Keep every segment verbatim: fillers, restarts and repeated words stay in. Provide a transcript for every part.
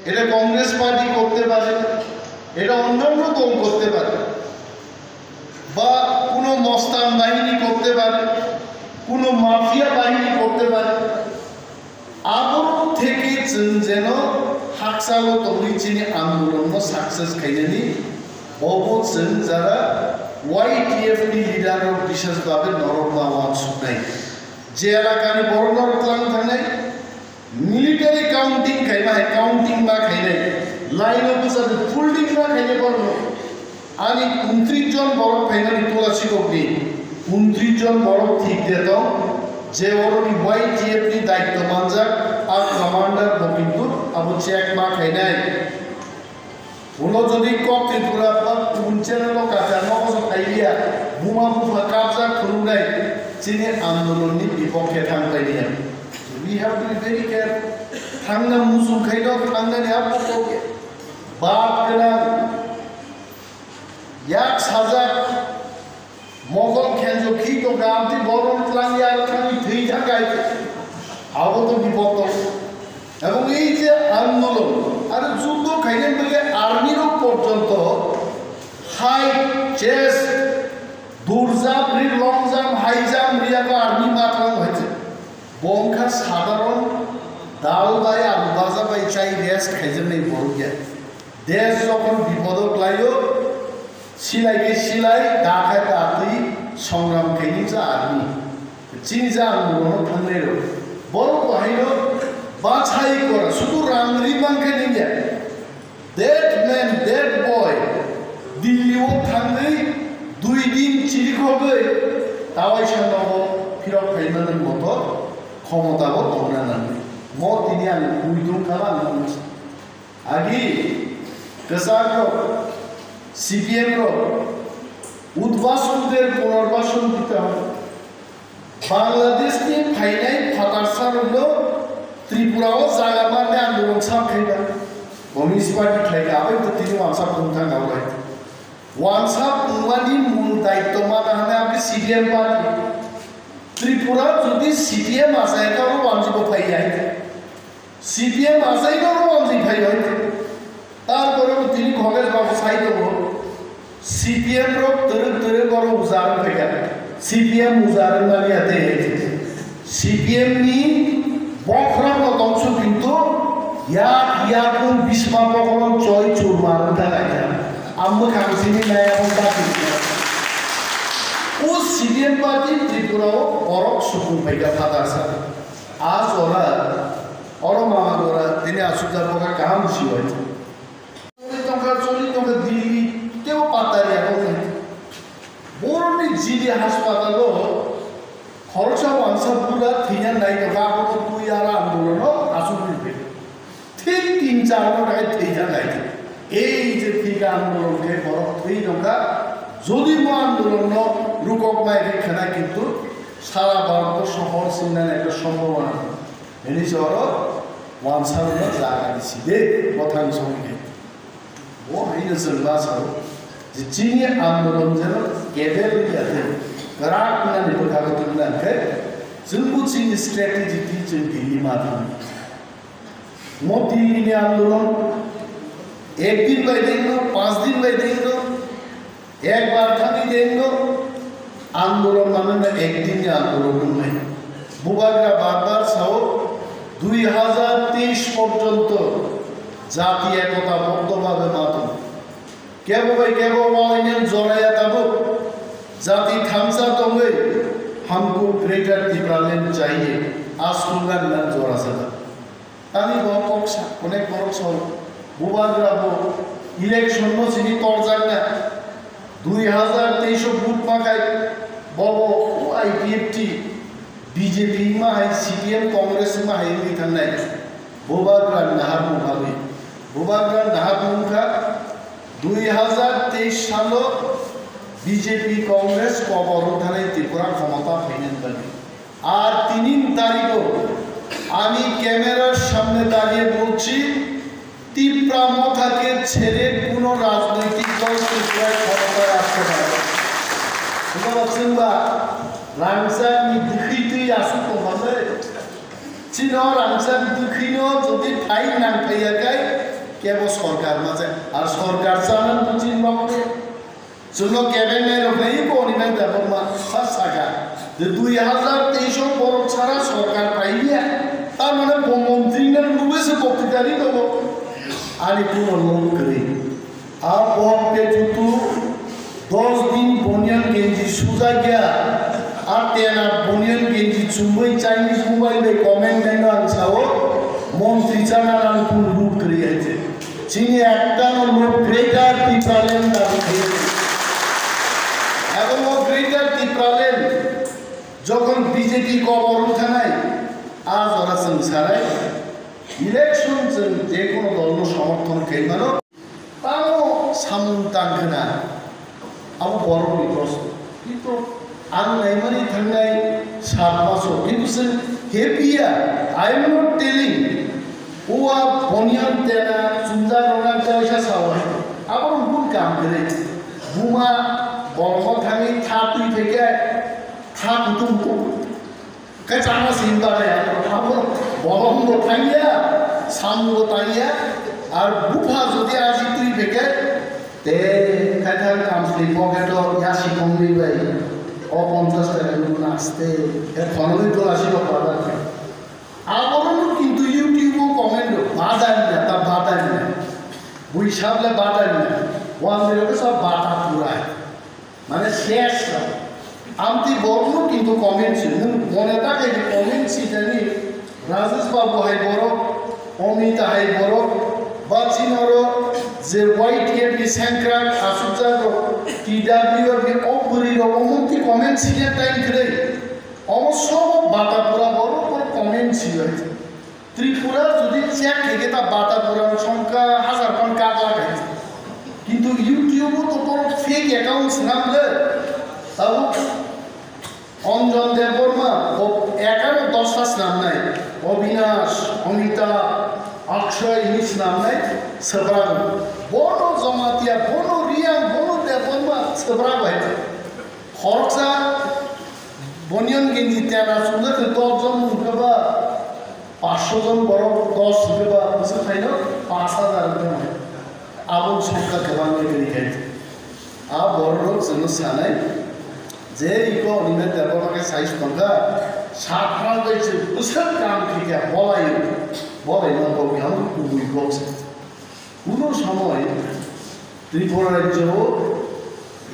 এটা কংগ্রেস পার্টি করতে পারে, এটা অন্যান্য দল করতে পারে, বা কোনো মস্তান বাহিনী করতে পারে, কোনো মাফিয়া বাহিনী করতে পারে। Aboro theke chwng jeno hakchalo tongwi chini andolonno success khainani, bobo chwng jara Y T F ni leader rok bisas babe norok ma wansuknai. Je elakani borok norok twlang thangnai, military counting khaima hai counting ma khainai, line o bwsa de folding ma khainai borok. Ani untris jon borok phaimani Tulasikokni, untris jon borok thik de tong, je oroni Y T F ni daityo manjak, a commander bo kintu abo check ma khainai. Ulo jodi kok Tripura ba kubun channel o kaka nogo so phailiya, buma bupha kapjak phunuknai, chini andolon ni bipokhe thang pailiya. We have to be very careful. Thangna muchung khaino thangnani abo kok. Bap gwnang, yak sajak, mokol khenjo khi tongkha, amtwi borok twlang ya thangwi thwi thangkha. Abo to bipod tong. Ebong ei je andolon, aro juddo khaina bagwi army rok porjonto high chest, durjam ri, long jump, high jump ri, abo army ma thang hai je. Bo wngkha sadharon dal bai alu baja bai chai rest khaijaknai borok ya. Desh jokhon bipodo klaio, silai khe silai, da khe da twi, songram khaini cha army. Chini cha ang bono thangnai rw. Borok bo haino bachai kora, sudu rang ri man khe ningya. That man, that boy, Delhi o thangwi dui din chirikhogwi tawaisa nogo phirok phaimani moto khomota bo tongna nangnai. Mo tini ang muitung khala ang nangni. Agi kwchak rok, C P M rok, udbas kuder punorbashan dita hoy. Bangladesh ni phainai phatarsa rokno Tripura o jaga manni andolon sa khaida. Communist Party khlaida, abai to tini wansa pungthang abai. Wansa pungmani mul daityo mana hane abdi C P M party. Tripura jodi C P M asai ka ro wanji bo phai yai. C P M asai no ro wanji phai yai. Tarpore bo tini Khogesh babu sai tongo. C P M rok twrwk twrwk oro ujar wng phaikha. C P M ujar wng mani ya tei C P M ni bokhorok no tongsu kintu yak yak wng bisma bokhorok choi churma wng thang ai kha. Ang mwkhang simi nai aboni dati. O C P M party Tripura o borok sukung phaikha phatar sa. A jora oro mama gora tini asukjak bokha kaham siwai. Choli tongkha, choli tongkha Delhi, tebo patta riya tongkha. Borokni G D haspatalo khoroksa wansa bura thwina nai tongkha, abo to twi ara andolono asuk rwdi. Thik tin char no kai thwija nai. Ei je thik andolon khe borok thwi tongkha. Jodi mo andolonno rukok mai khe khna kintu sara Bharat sohor singnani ekta sombhabona. Bini joro wansa rwna jaga di side, bothang song khe. Bo haino chwng ma sao, je chini andolon jeno kebel ya de, kwrak nani bwkha bo tubuna khe, chwng bo chini strategy ti chwng Delhi ma thang. Mo Delhi ni andolon, ek din bai din no, panch din bai din no, Ekbar thangwi dengo, andolon mane na ekdin ni andolon wngnai. Bubagra bar bar sao, dui hajar teis porjonto jati ekota boddo bhabe ma tong. Kebo bai kebo walainani joraya tabuk. Jati thansa tongwi, humko greater Tipraland chahiye, a slogan nan jora sada. Tani bo kok sa, onek borok song. Bubagra bo election no sini torjak na. Dui hajar teis o vote ma khai, bo bo I P F T, B J P ma hai, C P M, Congress ma hai wngwi thangnai. Bubagra nahar mung bagwi. Bubagra nahar mung kha dui hajar teis salo B J P, Congress kobor wng thanai Tripura khomota phainani bagwi. আর তিন তারিখও আমি ক্যামেরার সামনে দাঁড়িয়ে বলছি, তিপ্রা মথাকে ছেড়ে কোনো রাজনৈতিক দল ত্রিপুরায় ক্ষমতায় আসতে পারে না। Bubagra chwngba rangchak ni bwkhwi twi aswk tongmani. Chino rangchak bwkhwino jodi phai nang phaiya khai, Kebo sorkar ma se, ar sorkar chana buchi nok. Chwngno kebeng nai rok nai ko ni nang da ma sa saka. De dui hazar teis o borok sara sorkar pai ya. Tar mane bo montri na lube se bokti dari dogo. Ani kuno lok kri. A bok te jutu dos din boniyan genji sujakya, a tena boniyan genji chumui Chinese mobile bai comment naino ang sao, montri chana nang kun rup kri aije. Chini ekta no lok Greater Tipraland dabi kri. Abo mo Greater Tipraland jokhon B J P kobor wngthanai, a jora chwng sarai, election chwng je kono dol no somorthon khaimano. Tamo samung tangkhwna, abo borokni proshno. Kintu ang naimani thangnai sat maso, kintu chwng happy ya, I am not telling. Uwa boniyan tena chumjak rwna kaisa sawa. Abo rung kun kam kwrwi. Buma bolongo thangwi tha twi phaikhe tha kutung kutung. Khe chama sini bagwi abo bolong bo thangya, samung bo tangya, ar bupha jodi aji twi beke, te khaithang kamsni pocket o yasi kongni bai, o ponchash taka nung aste, e khonogwi tola si rok baba. Aborok no kintu YouTube o comment rok badai na, ta badai na, bui sable badai na, wan rok sa bata purai. Mane ses rok. Amtwi borokno kintu comment si, nwng mone ta khe comment si jani, Rajesh Babu hai borok, Omita hai borok, ba chini oro je Y T F ni sengkrak asukjak rok, T W F ni o bwrwi rok, omo twi comment si ya time kwrwi. Omo sobo bata pura borok borok comment si bai. Tripura jodi check khe khe ta bata pura songkha hazar phan kak la khe. Kintu YouTube o to borok fake account swnam le. Tabuk Anjan Debbarma, bo ekano dosta swnamnai. Obinash, Amitabh, Akshay hwnwi swnamnai swbrak. Bono Jamatia, bono Riyang, bono Debbarma swbrak bai. Khoroksa boniyan genji tena chumjak khe dosh jon hwnkhe ba, paanch sho jon borok dosh hwnkhe ba, bwswk phaino paanch hajar hwnkhe ba. Aboni songkha kwbangma kwrwi khe. A bororok chwngno sanai je iko hwnwi tebo khe size tongkha, sakno bai se bwswk kam khe khe bolaio, bolaino kok yang kubui kok se. Kuno somoi Tripura rajyo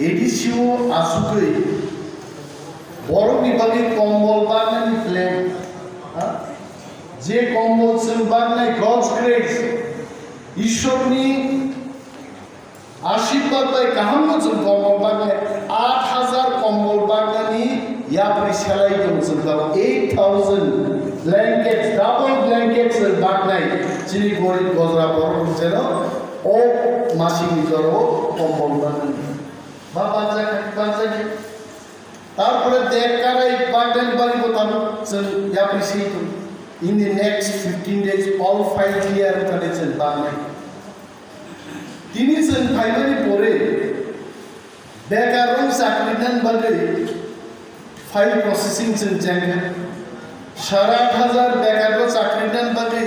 A D C o asugwi borokni bagwi kombol barnani plan, ha? Je kombol chwng barnai God's grace, Ishorni Ashirbad bai kahamno chwng kombol baknai, aat hajar kombol baknani yapri selai tongo chwng tabuk eight thousand blankets, double blankets chwng baknai chini gorib gojra borok jeno o masingni jora o kombol baknani. Ba bakjak, bakjak. Tarpore dek karai baknani bagwi bo tabuk chwng yapri si tongo. In the next fifteen days, all file clear wngkha de chwng baknai. Tini chwng phaimani pore bekarrok chakri nani bagwi file processing chwng chengkha. Sara aat hajar bekarrok chakri nani bagwi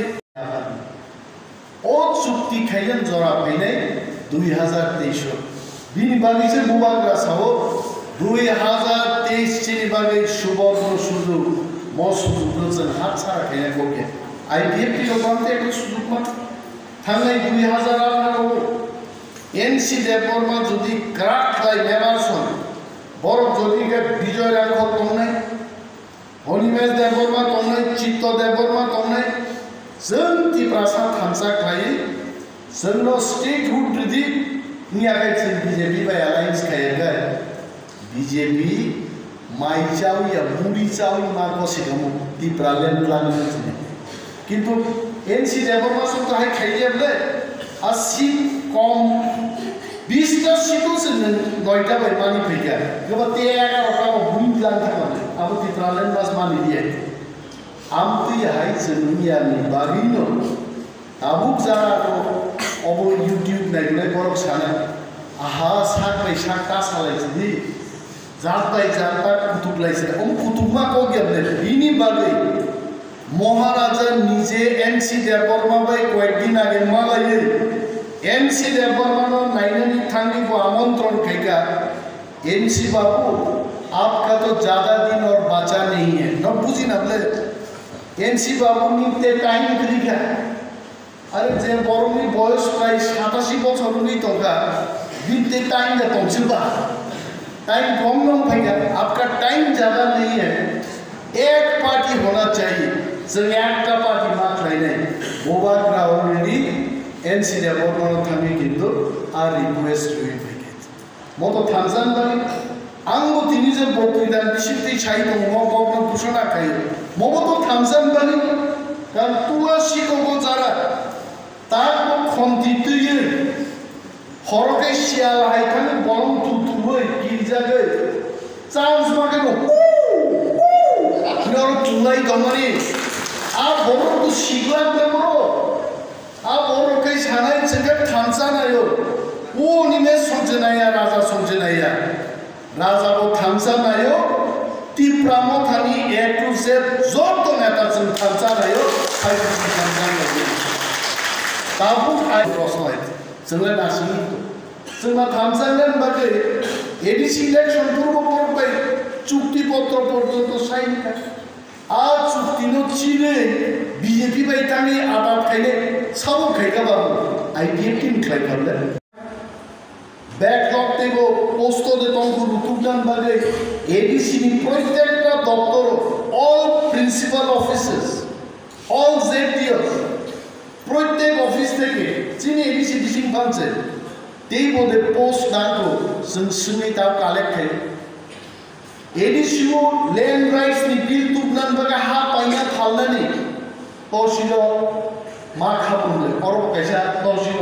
o chukti khaiyan jora phainai dui hazar teis o. Bini bagwi se bubagra sao dui hazar teis chini bagwi suborno sujug, mo sujugno chwng hatsara khaina kokya. I P F T rok bangte eklo sujug ma. Thangnai dui hazar atharo o N C Debbarma jodi kwrak khlai member song, borok jodi khe Bijoy Rangkhol tongnai, Animesh Debbarma tongnai, Chitto Debbarma tongnai, chwng Tiprasa thansa khlaiwi chwngno statehood rwdi wngya khe chwng B J P bai alliance khaiya khe B J P mai chawi ya muri chawi ma ko sikamo Tipraland plan ni chini. Kintu N C Debbarma song to hai khaiya ble, a seat kom bista seat o se noita bai mani phaikha. Gaba te egarota bo bui plan thangmani. Abo Tipraland mas mani diya. Amtwi hai chwng wngya ni bagwi no. Tabuk jara ko obo YouTube naikolai borok sana, aha sak bai sak ta salai sidi, jat bai jat ta kutuk lai sidi, om kutuk ma kok ya bini bagwi Moharaja nije N C Debbarma bai koyekdin age malaiwi N C Debbarmano nainani thangwi bo amontron khaikha, "N C babu, aapka to zyada din aur bacha nahi hai." No buji na bole, N C babu ni te time kwrwi kha. Are je borokni boyos prai satasi bochor wngwi tongkha, bini te time da tongsiba. Time kom nong phaikha, "Aapka time zyada nahi hai, ek party hona chahiye, chwng ekta party ma khlainai." Bubagra already N C Debbarmano thangwi kintu a request rwi phaikha. Moto thansa ni bagwi ang bo tini je bokri dan bising twi sai tongo, mo kokno busa na khai. Mo bo to thansa ni bagwi, kan tula siko go jara, tak bo khonti twiwi, horo khe siyal hai thani bolong tu tuwi kirjagwi, chance bagwi bo, hu, hu, noro tulai tongmani, a borok bo siglak le borok. A borok khe sanai chwngkhe thansa naio. O nime songchenaiya, raja songchenaiya. Raja bo thansa naio. Tipra mothani A to Z joto neta chwng thansa naio. Hai thansa naio. Tabuk ai rosnai. Chwngle nasini to. Chwngma thansa nang bagwi A D C election purbo borok bai chukti potro porjonto sign kha. A chuktino chini B J P bai tangwi atat khainai sabo khaikha babu, I P F T ni khlai kha bwle. Backlog teibo posto de tongkhu rutukna bagwi A D C ni proitekta doptoro, all principal offices, all Z D Os, proitek office theke chini A D C bising phanse teibo de post nangkhu, chwng swngwi ta collect khai. A D C o land rights ni bill tubnani bagwi ha paina phalnani tohsilo ma kha phunle, oro bo kaisa tohsil